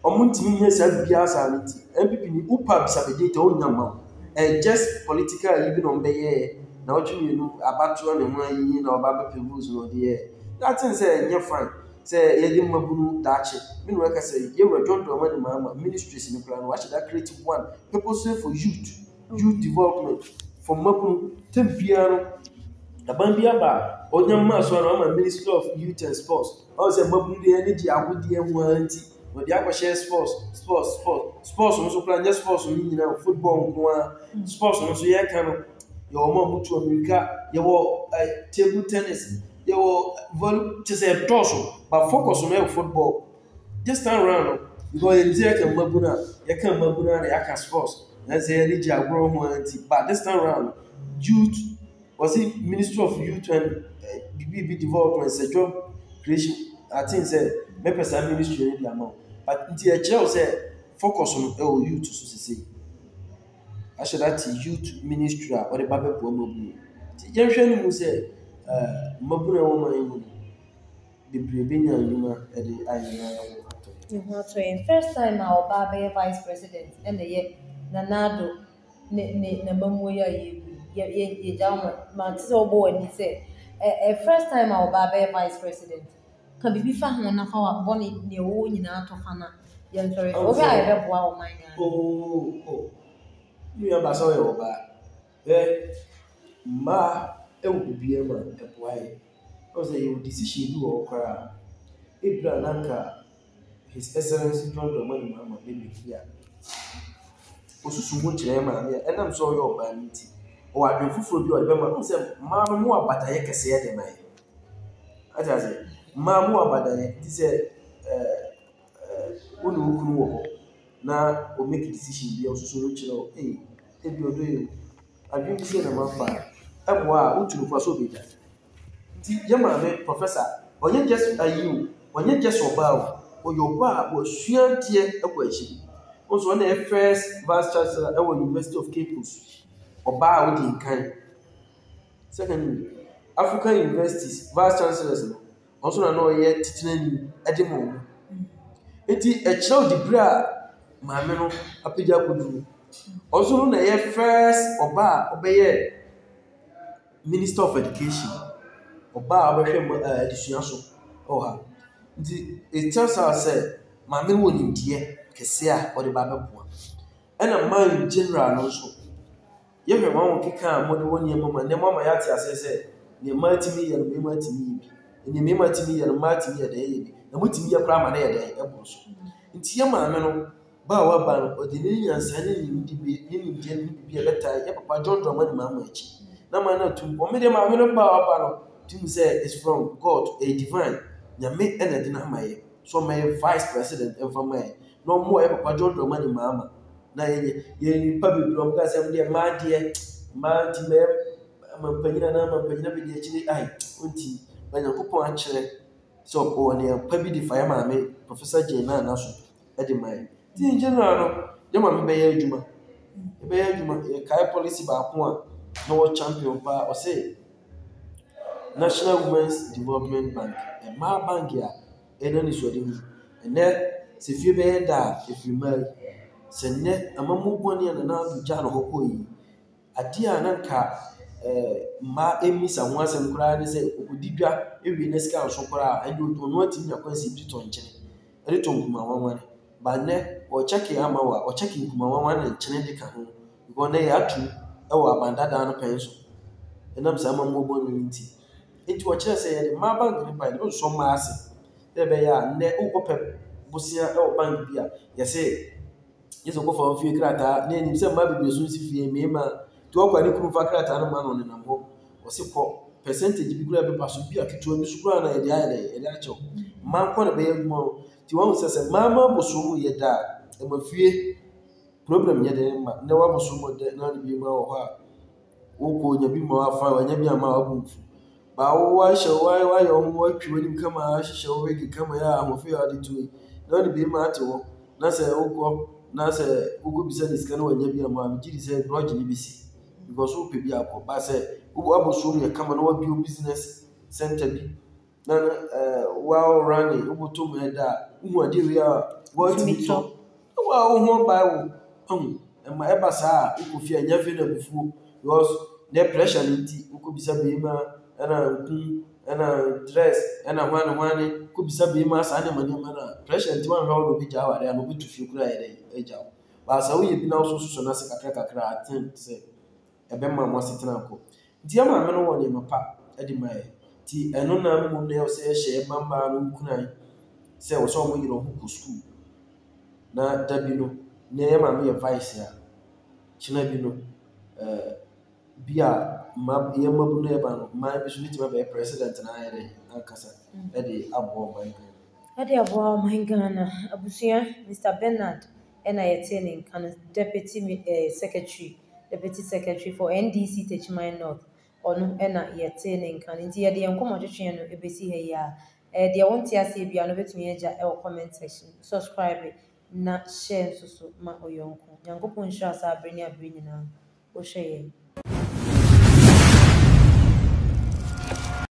ɔmo ntumi nyɛ saa biribiara saa no nti, NPP ni wopɛ a bisa me data ɔnnya mma wo. Ɛyɛ just political ayi bi na ɔmo bɛyɛɛ. Nnawɔtwe mmienu abatoɔ ne ho ayiyi na ɔba abɛpɛ votes na ɔde yɛɛ. Na I think sɛ ɛnyɛ fine sɛ yɛde mmabunu daakye. Me na wɔka sɛ yɛwura John Dramani Mahama ministries no koraa no wahyɛ da create one purposely for youth, youth development for mmabunu. Tɛm biara no aban bi aba a ɔnya mmaa so a na wama Ministry of Youth and Sports. Ɔhu sɛ mmabunu deɛ ani gye agodie ho ara nti wɔde akɔhyɛ sports, sports, sports. Sports no nso koraa nyɛ sports no nyinaa football nko ara. Sports no nso yɛreka no yɛwɔ wɔn a wɔtu mmirika, yɛwɔ ɛ table tennis, yɛwɔ volley kyerɛ sɛ ɛdɔɔso but focus no yɛ football. This time round no because yɛnim sɛ yɛka mmabunu a yɛka mmabunu a na yɛaka sports na sɛ yɛn ani gye agorɔ ho ara nti but this time round no youth wɔsi Ministry of Youth and biribi development sɛ job creation I think sɛ mɛpɛ saa ministry no de ama wo but nti ɛkyerɛ wo sɛ focus no ɛwɔ youth so sesei. Ahyɛ da te youth ministry a wɔde ba bɛboa mmabunu. Nti yɛnhwɛ no mu sɛ ɛɛ mmabunu a ɛwɔ ɔman yi mu no bebree bɛnya nnwuma de ayɛ na wɔn ho atɔ yɛn. Ne ho atɔ yɛn. First time a ɔbaa bɛyɛ vice president ɛna ɛyɛ Nana Addo ne ne n'amammuo yi a yɛrebu yi. Yɛ yɛ yɛgya wo ma mate sɛ wobɔ w'ani sɛ ɛ ɛ first time a ɔbaa bɛyɛ vice president. Ka biribi fa ho na fa w'abɔne nea ɛwɔ hɔ nyinaa tɔ fa na yɛnsɔre. Wohwɛ a ɛbɛboa ɔman Ghana? Oh, oh. Me nua baa sɛ ɔyɛ ɔbaa. Hwɛ, mmaa wɔ biribiara mu a, ɛboa yɛn. Wohu sɛ yɛwɔ decision bi wɔ hɔ koraa a, ebia na anka His Excellency John Dramani Mahama bɛ make a, osusu ho kyerɛ maame a, ɛnam sɛ ɔyɛ ɔbaa no nti, ɔwɔ adwene foforɔ bi a ɔde bɛma no. Wohu sɛ mmaa no mowɔ abadaeɛ kɛseɛ de ma yɛn. Ate aseɛ? Mmaa mowɔ abadaeɛ nti sɛ ɛɛ ɛɛ wo ne wo kunu wɔ hɔ na o make decision bi a osusu ho kyerɛ wo, ei, ebi ɔdɔ yi o, adwene bi sei na mafa a, ɛboa a wotu no fo a sɛ ɔbɛgya. Nti yɛ maame professor, ɔnyɛ just ayi o, ɔnyɛ just ɔbaa o, ɔyɛ ɔbaa a wasua adeɛ kɔ akyiri. Wohu sɛ ɔno na ɛyɛ first vice chancellor ɛwɔ University of Cape Coast, ɔbaa a ɔdi nkan. Secondly, African universities vice chancellors no, ɔno nso na na ɔyɛ titenani de ma wɔn. Nti ɛkyerɛw diberɛ a maame no apagya akɔduru. Ɔno nso na ɛyɛ first ɔbaa a ɔbɛyɛɛ Minister of Education, ɔbaa a ɔbɛhwɛ mma ɛɛ adesua so wɔ ha. Nti it tells us sɛ maame no wɔ nimdeɛ kɛseɛ a ɔde ba abɛboa. Ɛna mmaa in general no nso, Yɛhwɛ wɔn ahokeka a wɔde wɔ nneɛma mu a, nneɛma ama yɛate aseɛ sɛ, nea mmaa tumi yɛ no, mmarima tumi yɛ bi. Nea mmarima tumi yɛ no, mmaa tumi yɛ dɛn yɛ bi. Na wɔtumi yɛ koraa ma no yɛ dɛn ɛboro so. Nti yɛn maame no, ba a waba no, ɔde ne nyansa ne ne nimdeɛ ne nimdeɛ ne biribi a ɛbɛtae yɛ papa John Dramani Mahama akyi. Na ma no atu mpɔn. Me deɛ maame no ba a waba no, tumi sɛ it's from God, ɛyɛ divine. Nyame na ɛde no ama yɛ. So ɔmmɛyɛ vice president mfa ma yɛ. Na ɔmmoa yɛ papa John Dramani Mahama. Na yɛnyɛ yɛn nnipa bebree wɔn ka sɛ deɛ mmaa deɛ mmaa nti mɛyɛ mampanyin anaa mampanyin abɛdi akyire ai ɔnti na Nyankopɔn akyerɛ sɛ ɔwɔ nea pa bi de fa yɛ maame Professor Jane Nana so de ma yɛ nti in general no yɛ maame bɛyɛ adwuma ɛbɛyɛ adwuma yɛkae policy baako a na wɔ champion paa ɔse National Women's Development Bank mmaa bank a Ɛyɛ n'anisoadehu. Ɛnnɛ, sɛ fie bɛyɛ dɛ a, ɛfiri mmaa yi. Sɛ nnɛ, amammuo bɔne a Nana Addo gyaa no hɔ kɔeɛ yi, adeɛ a na anka mmaa mmisa ho asɛm koraa ne sɛ, ɔkɔdi dwa wie na sika nso koraa a, ɛnde ɔno atumi nya kwan si de tɔ nkyene de tɔ nkruma nwanwane. But nnɛ, ɔrekyɛke ama wo a, ɔkyɛke nkruma nwanwane ne nkyene de ka ho. Because nnɛ yɛatom wɔ aban dadaa no pɛn so ɛnam saa amammuo bɔne no nti. Enti wɔkyerɛɛ sɛ yɛde mmaa bank no bae no, yɛbɛsosɔ mmaa ase sɛ ɛbɛyɛ a nnɛ wokɔpɛ bosea wɔ bank bi a, yɛse gye sɛ wokɔfa wo fie krataa na yɛnim sɛ mmaa bebree so nsi fie mmarima nti wɔkɔ a ne kunu fa krataa no ma no ɔnenam hɔ wɔse kɔ percentage bi koraa bɛba so bi a ketewa bi so koraa na yɛde ayɛ dɛ yɛde akyɛw mmaa nko na ɛbɛyɛ adwuma o nti wɔn sɛ sɛ mmaa ma abosom mu yɛ da a ɛma fie problem yɛ dɛ ma nnɛ wabosom mu dɛ na ne bi ma wɔ hɔ a Wokɔ nya bi ma wafa, wanya bi ama wabu mfu. Ba wo wahyɛ wo wayɛ wo ho watwi w'anim kama ahyehyɛ wo wig kama yɛ ahoɔfɛ yɛ ade to yi. Na ɔde bɛrima ate hɔ na sɛ wokɔ na sɛ wokɔbisa ne sika na wanya bi ama a, megye di sɛ grudge no bɛsi because wopɛ bi akɔ. Ba sɛ wabɔ yɛ kama na wabue wo business center bi na no ɛɛ while running wobɔtɔ mu ɛda a wohu adeɛ wei a woatumi tɔ na wo a wo ho bae wo ahu ɛma ɛba saa a wokɔ fie a nya afei na abufuo because Nɛ pressure no nti, wokɔbisa beema ɛna nku ɛna dress ɛna hwane hwane, wokɔbisa beema saa nneɛma nneɛma no a, pressure nti woanhwɛ wo na obɛgya awareɛ anaa obɛtu fie koraa ayɛ dɛn agya wo. But sɛ woyɛ bi na wo nso wososɔ no ase kakra kakra a, I think sɛ ɛbɛma mo asetena akɔ. Nti yɛn maame no wɔ nneɛma pa de ma yɛn. Nti ɛno na mmom na ɛwɔ sɛ yɛhyɛ yɛn mma mmaa no nkuran sɛ ɛwɔ sɛ wɔyere wɔn ho kɔ sukuu. Na da bi no, na yɛn maame yɛ vice a, kyena bi no, ɛɛ bi a mma yɛn mmabunu no ɛreba no, mmaa bi nso bɛtumi abɛyɛ president na ayɛ dɛ ankasa de aboa ɔman Ghana. Ɛde aboa ɔman Ghana. Abusua, Mister Bernard na yɛtee ne nka no, Deputy Secretary, Deputy Secretary for NDC Techiman North, ɔno na yɛtee ne nka no. Nti yɛde yɛn nkɔmmɔtwetweɛ no bɛsi ha yi ara. Eh, deɛ wonte aseɛ biara no wobɛtumi agya wɔ comment section. Subscribe na share nso so ma wo yɔnko. Nyankopɔn nhyira wo saa berɛ ne aberɛ nyinaa wohwɛ yɛn.